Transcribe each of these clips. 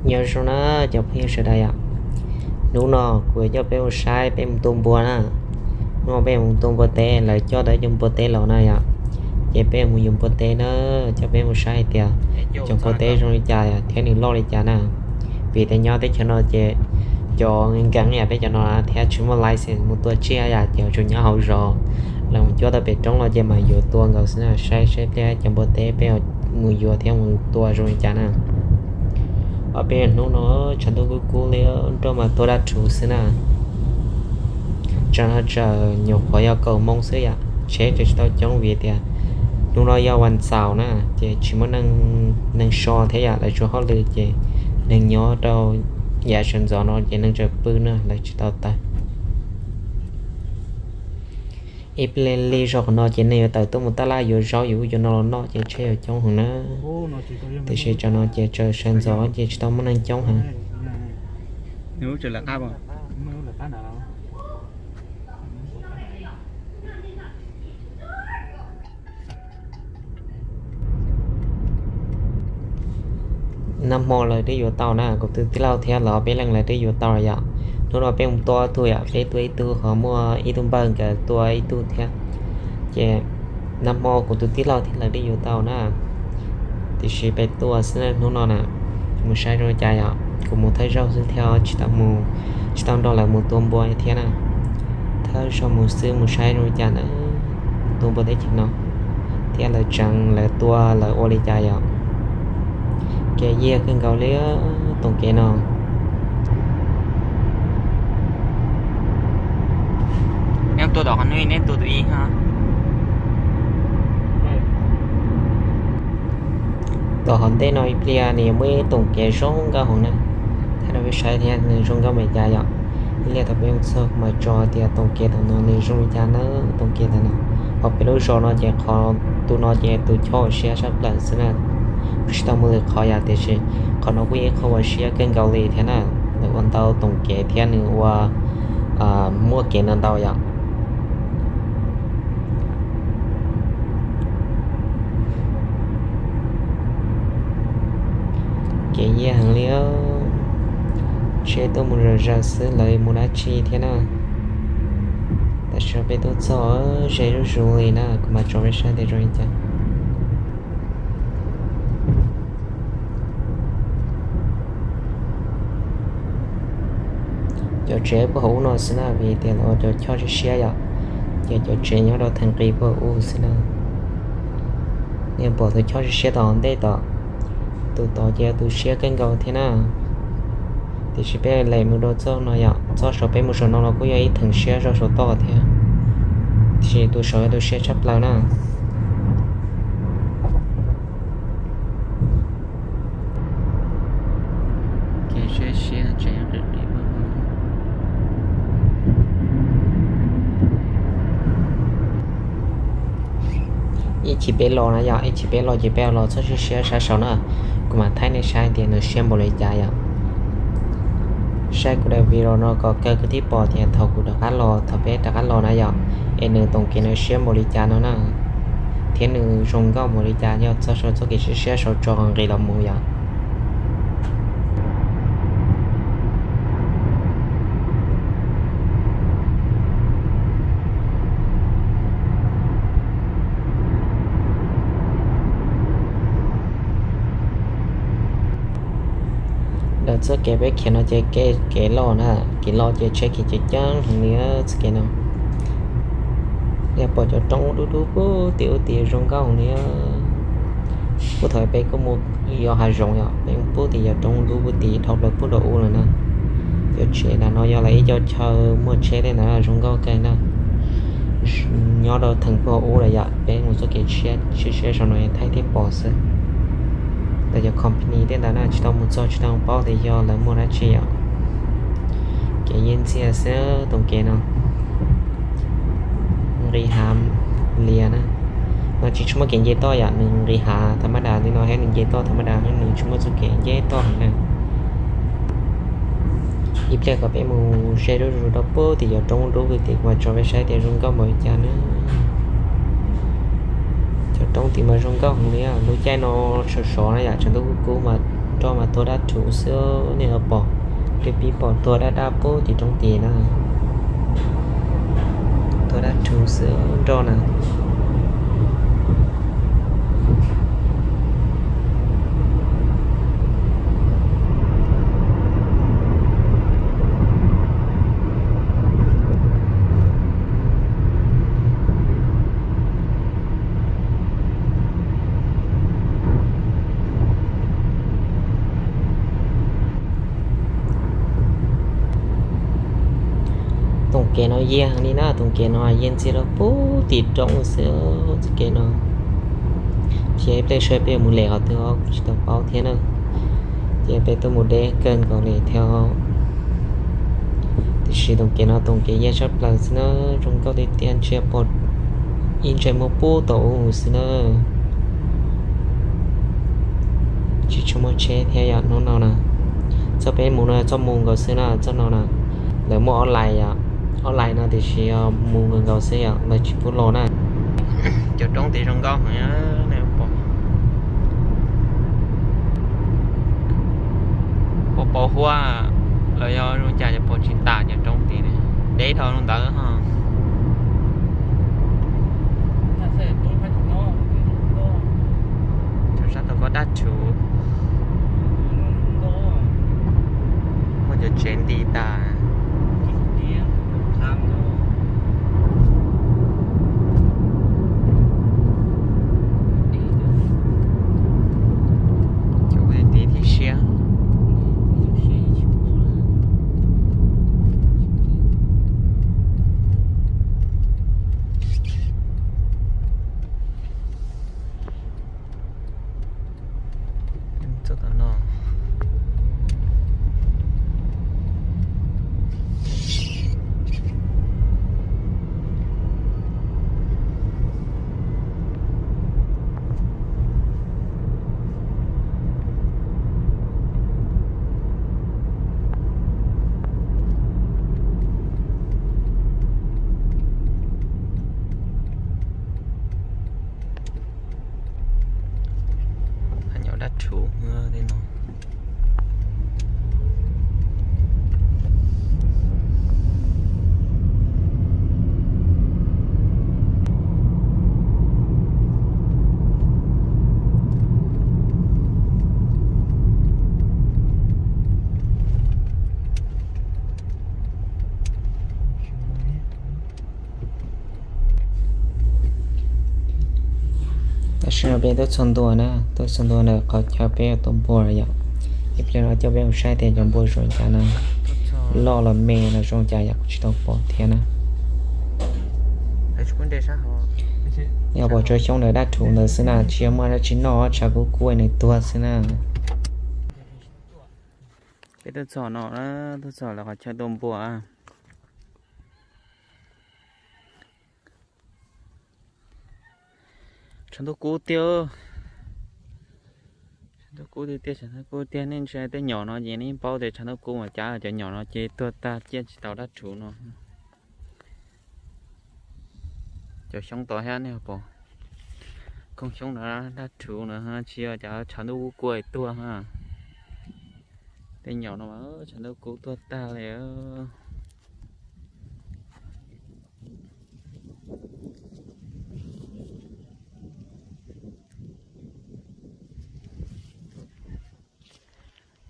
Nyob zoo na cov phooj ywg sawv daws yom, hnub no kuv yuav coj peb mus saib peb mus tua npua na. Hnub no peb mus tua npua teb, lawv coj tau ib co npua teb los na yom, ces peb mus yuav npua teb na, coj peb mus saib hais tias cov npua teb zoo li cas thiab nws loj li cas na. Vim tias nyob teb chaws no ces cov nkees yam peb cov no thiab tsis muaj license mus tua tsiaj yom, ces tsuas nyob hauv zos, lawv mus cuab tau pem roob los ces mam yuav tua nkaus xwb na. Saib saib pliag cov npua teb peb mus yuav thiab mus tua zoo li cas na. Ob peb hnub no tshav ntuj kub kub li, nroj mas tuaj dab rhuv xwb na. Tsam no tseem nyuam qhuav yog kaum moo xwb yom, tsheb tseem tsis tau coob vim tias hnub no yog vas xaum na, ces tsis muaj neeg so thiab yom, lawv tsuas hauj lwm ces neeg nyob rau yav sawv ntxov no ces neeg tseem pw na, lawv tsis tau tawm. Ib pliag li zog qhov no ces neeg yuav tawm tuaj mus taj laj yuav zaub yuav ub yuav no los noj ces tsheb yuav coob heev na. Tiam sis tsam no ces tseem sawv ntxov ces tsis tau muaj neeg coob heev. Nag hmo lawv twb yuav tau na, kuv tus tij laug thiab lawv ob peb leeg lawv twb yuav tau yom. Hnub no peb mus tua ob tug yom, peb tua ib tug ho muaj ib tug npawg nkawd tua ib tug thiab. Ces nag hmo kuv tus tij laug thiab lawv twb yuav tau na, tiam sis peb tua xwb hnub no na, mus saib zoo li cas yom. Kuv mus thawj zaug xwb thiab tsis tau mus, tsis tau nrog lawv mus tua npua thiab na. Thawj zaug mus xwb mus saib zoo li cas na, tua npua teb chaws no thiab lawv tseev lawv tua lawv ua li cas yom. Kev yiag kawg nkaus li toom kev no. Neb tua tom qhov no, neb tua tus ib. Tom hauv ntej no ib pliag nws yuav muaj ib toom kev zoo nkauj heev na, thaij rau peb saib thiab nws zoo nkauj npaum cas yom. Ib pliag thaum peb mus txog kuv mam tso tias toom kev tom no nws zoo li cas na, toom kev tom no. Hauv peb lub zos no ces qhov tus no ces tus choj ua siab tshaj plaws xwb na. Kuv tsis tau mus lwm qhov yom, tiam sis qhov no kuj yog ib qho ua siab kawg nkaus li thiab na. Nws ua ntau toom kev thiab nws ua muaj kev ntau ntau yom. Kev yiag heev li, tsheb tuaj mus zom zaws xwb lawv mus dab tsi thiab na. Tam sim no peb tuaj txog ze zuj zus li na, kuv mam tso peb saib tias zoo li cas. Cov tsev puag hauv ub no xwb na, vim tias lawv ua cov choj siab siab yom, ces cov tsev nyob rau theem qis puag hauv ub xwb na. Nej pom tus choj siab siab tom ntej tod, tus tod ces yog tus siab kawg nkaus thiab na. Tiam sis peb lem mus rau txoj no yom, txoj saum peb mus saum no los kuj yog ib theem siab zog saum toj thiab, tiam sis tus saud yog tus siab tshaj plaws na. Ib chim peb los na yom, ib chim peb los ces peb los txoj siab siab sab saud na, kuv mam thaij nej saib tias nws siab npaum li cas yom. Saib kuv daim video no kom kawg koj thiaj pom tias thaum kuv rov qab los, thaum peb rov qab los na yom, es nws toom kev nws siab npaum li cas no na, thiab nws zoo nkauj npaum li cas, yog txoj saum txoj kev siab siab saud tso nqis los mus yom. Ntawm txoj kev peb khiav no ces kev loj na, kev loj ces tsheb khiav ceev ceev heev li txoj kev no. Yog pom cov roob dub dub pub tim ub tim zoo nkauj li. Puag thaum peb kuj mus yos hav zoov yom, peb mus pub tim yog roob dub pub tim dhau plaws pub rau ub lawm na. Cov tsev nram no yog lawv ib co chaw muaj tsheb tej ntawd zoo nkauj kawg na. Nyob rau theem puag ub lawm yom, peb mus txoj kev siab siab saum no thaij thiaj pom xwb. Ntawm cov company tej ntawd na tsis tau mus txog tsis tau paub tias yog lawv muaj dab tsi yom. Kev yeej ntxiag xwb toom kev no. Nqis hav lias na. No tsis tsis muaj kev nce toj yom, nws nqis hav tham ma das li no thiab nws nce toj tham ma das, nws tsis muaj txoj kev nce toj heev na. Ib pliag kom peb mus ze zuj zus rau pub tim cov roob dub tim kuv mam tso peb saib tias zoo nkauj npaum li cas na. Cov roob tim mas zoo nkauj heev li, lub caij no sov sov na yom, tshav ntuj kub kub mas Nroj mas tuag dab rhuv xwb nej pom, twb pib pom tuag dab dab pub tim roob tid na. Tuag dab rhuv xwb nroj na. Tus kev no yiag heev li na, tus kev no yiag ntxiag rau pub tim roob xwb. Tus kev no thiab ib pliag saib peb yuav mus lem qhov twg kuj tsis tau paub thiab na. Ces peb tuaj mus deb kawg nkaus li thiab. Tiam sis tus kev no tus kev yiag tshaj plaws xwb na, zoo nkauj tiag tiag, ntsia pom ib ntsais muag pub tau ub xwb na. Tsis tshua muaj tsheb thiab yom hnub no na. Txoj peb mus no txoj mus nkaus xwb na, txoj no na. Lawv muaj online yom, online no tiam sis mus nkaus nkaus xwb yom, lawv tsis pub los na. Cov roob tid zoo nkauj heev, pom pom huab los yog zoo cas cov pom tsis tas cov roob tid, deb dhau ntawd ho. Sab tau kob dab rhuv, muaj cov tsev nti tas. Cov ua tib tib siab. Txog tom no. Nyob dab rhuv tej no. Tam sim no peb tuaj txog ntua na, tuaj txog ntua ntawm qhov chaw peb yuav tua npua yom. Ib pliag no coj peb mus saib tias cov npua zoo cas na, loj los me los zoo cas yom, kuv tsis tau pom thiab na. Yog pom tsob xyoob ntawd dab rhuv ntawd xwb na, tsis yog muaj dab tsi noj, tshav kub kub nws tuag xwb na. Peb tuaj txog no, tuaj txog lawv qhov chaw tua npua. Tshav ntuj kub tiag. Tshav ntuj kub tiag tiag, tshav ntuj kub tiag. Nej ntsia tej nyom no ces nej paub tias tshav ntuj kub mas cas cov nyom no ces tuag tag ciaj tsis tau dab rhuv no. Cov xyoob tod thiab nej pom, koog xyoob no dab rhuv no, tsis yog cov tshav ntuj kub kub tuag na. Tej nyom no mas tshav ntuj kub tuag tag li.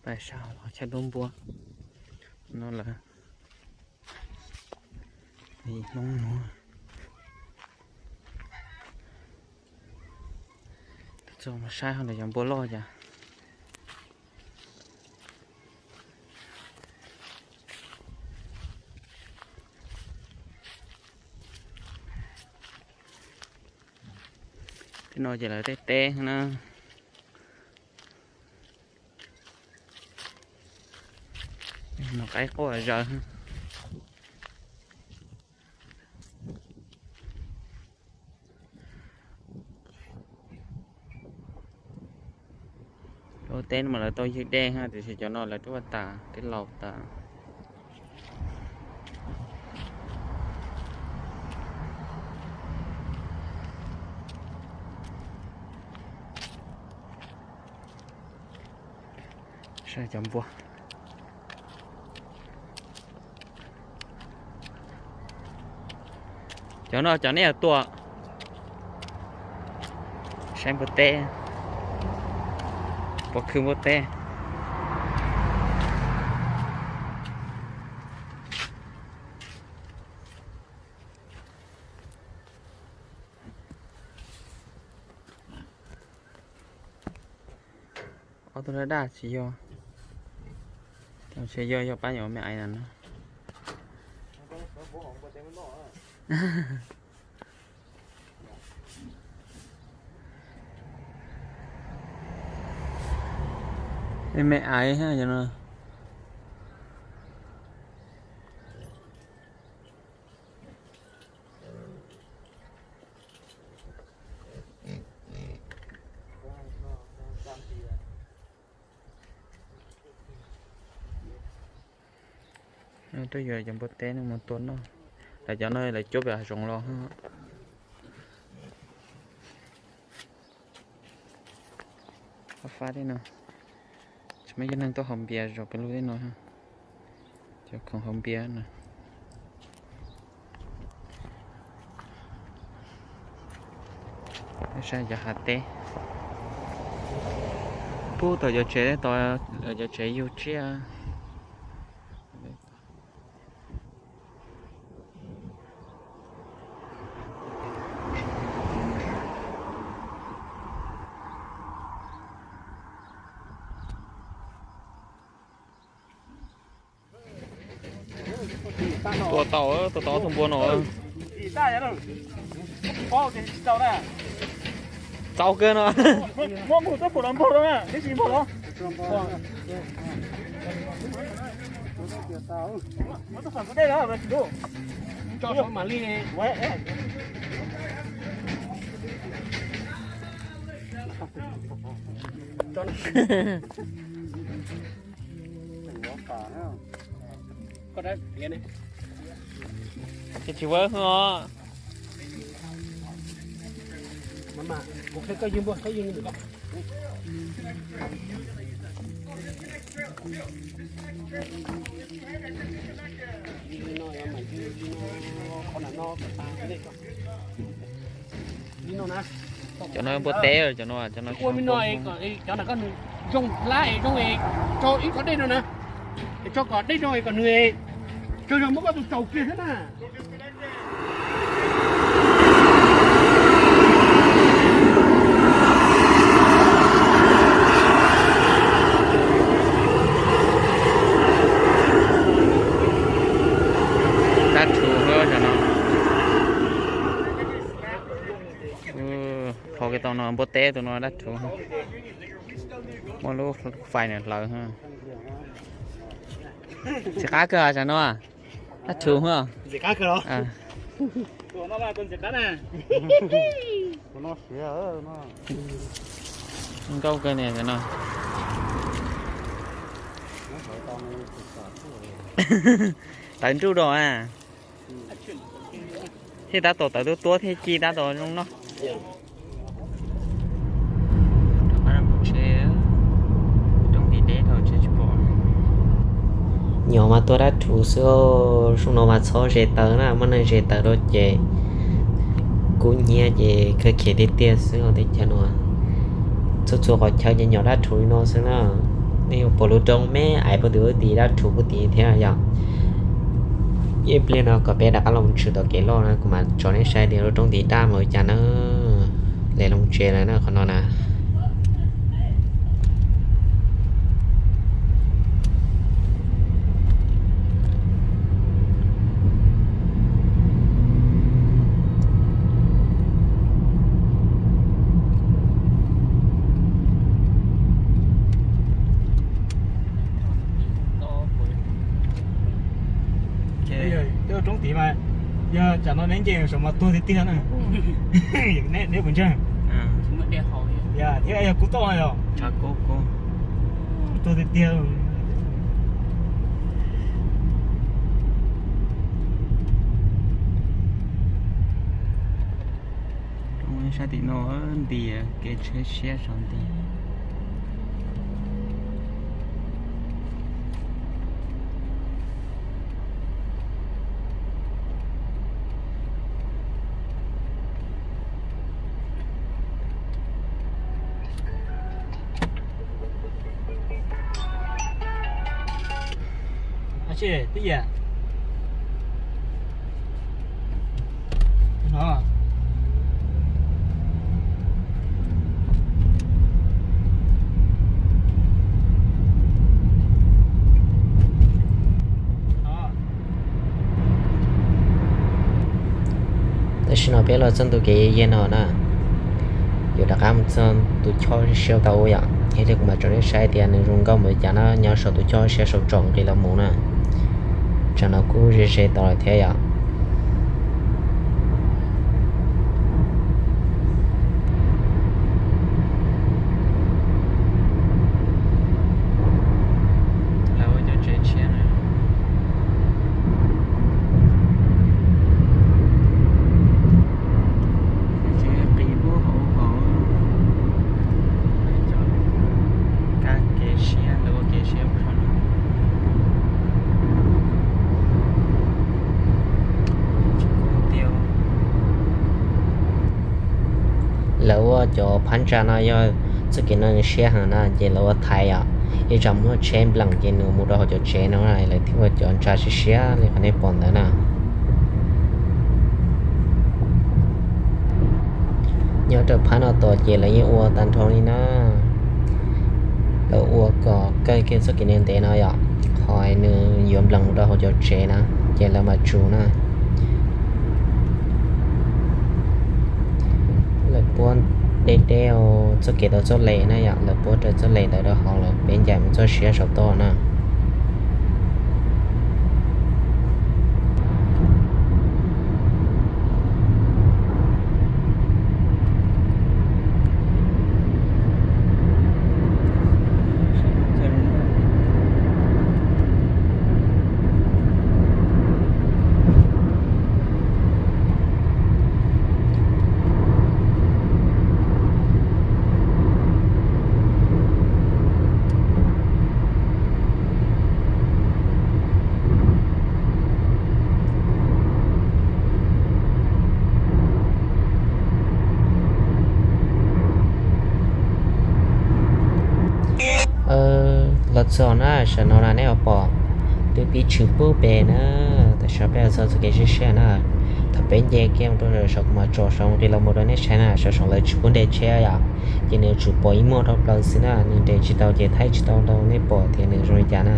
Pais saib qhov chaw tua npua no lawm. Hnub no tuaj txog mus saib ho ntawm cov npua loj cas. Tej no ces lawv tej teb na. Nws qaib quaj zaws. Lub teb no mas lawv tau ywg dej ha, tiam sis cov no lawv twb ua tas, twb laus tas. Cov npua, cov no cov nej yuav tua, saib npua teb, puas khwv npua teb. Ob tug daj daj tsis yog, tsis yog, yog pab nyuam me aiv no. Me aiv no. Tuaj yuav cov npua teb no mus tua noj. Lawv cov no lawv cuab pem hav zoov los. Fab fab tej no, tsis muaj ib tug neeg tuaj haus npias zov peb lub tej no. Cov khoom haus npias no. Saib cov hav teb. Pub tau cov tsev, tau cov tsev yug tsiaj. Tua tau, tua tau ob tug npua no. Txaus kawg no. Ces tsis ua os. Cov no npua teb, cov no, cov no zoo lab es rau ib qhov dej no na, es rau kom dej rau es kom nws, rau zoo muab koj tus tsaus kiag thiab na. Dab rhuv no. Hauv kev tau no npua teb tus no dab rhuv, muaj lub fais ntawm hlawv. Ntxim qab kawg tsam no. Dab rhuv. Nkauj kawg niam no. Tawv nruj rau a. Thiaj tab tom tawv tuab tuab thiab ci tab tom zoo noj. Rov qab mus tsev, roob nti deb dhau tsev tsis pom. Nyuam mas tua dab rhuv xwb, zoo no mas txhob ze taw na, muaj neeg ze taw rau ces kub hnyiab ces kawg khiav tiag tiag xwb os. Teb chaws no txhua txhua qhov chaw ces nyuam dab rhuv li no xwb na. Nej yuav pom lub roob me aiv puag tim ub tid dab rhuv puag tid thiab yom. Ib pliag no kom peb rov qab los tshwm tom kev loj na kuv mam tso nej saib tias lub roob tid daj mas ua cas na. Lawv loo tsev lawm na qhov no na. Roob tid mas yog tsam no neb nce saum mas tuag tiag tiag na. Neb puas ntseeg? Thiab yog kub toj yog tuag tiag tiag. Sab tim no nti kev tsheb siab saum nti. Tsheb twb yam no. Tam sim no peb los txog ntu kev yeg no na, yuav rov qab mus txog tus choj siab tau ub yom. Yog li kuv mam tso nej saib tias nws zoo nkauj npaum li cas na, nyob saum tus choj siab saum tsom nqis los mus na. Tsam no kuj ze ze tau lawm thiab yom. Lawv ua cov tsev tshiab na. Tsev qis pub hauv hauv. Kab kev siab, lawv ua kev siab pub hauv no. Tsis kub tiag. Lawv ua cov phab ntsa no yog txoj kev no nws siab heev na, ces lawv ua thaiv os, ib tsam muaj tsheb npleem ces nws mus rau hauv cov tsev no lawv thiaj ua cov ntsa siab siab li qhov nej pom ntawd na. Nyob rau phab no tod ces lawv yeej ua tag nrho li na. Lawv ua kom kawg kiag txoj kev ntev ntev no yom, qhov nws yuav npleem mus rau hauv cov tsev na, ces lawv mam tsuv na. Lawv puab deb deb txoj kev tau txoj les na yom, lawv puab raws txoj les ntawd rau hauv lawm peb ncaim mus txoj siab saum toj na. Los txog na, saum no na nej ho pom twb pib tshwm pub pem na. Tam sim no peb los txog txoj kev siab siab na. Thaum peb nce kiag mus rau saum kuv mam tsom saum nqis los mus rau nej saib na, saum saum lawv tsis pub nres tsheb yom, ces nws yuav tsum pom ib muag dhau plaws xwb na, nws nres tsis tau ces thaij tsis tau rau nej pom tias nws zoo li cas na.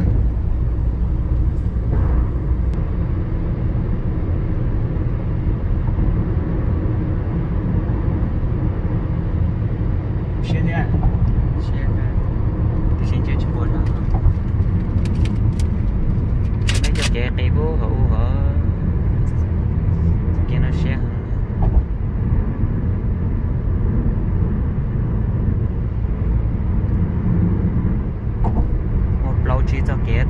Siab thiab, siab, tiam sis ntshe tsis pom no. Nej cov kev qis pub hauv ub hov, kev no siab heev. Muaj plaub tsib txoj kev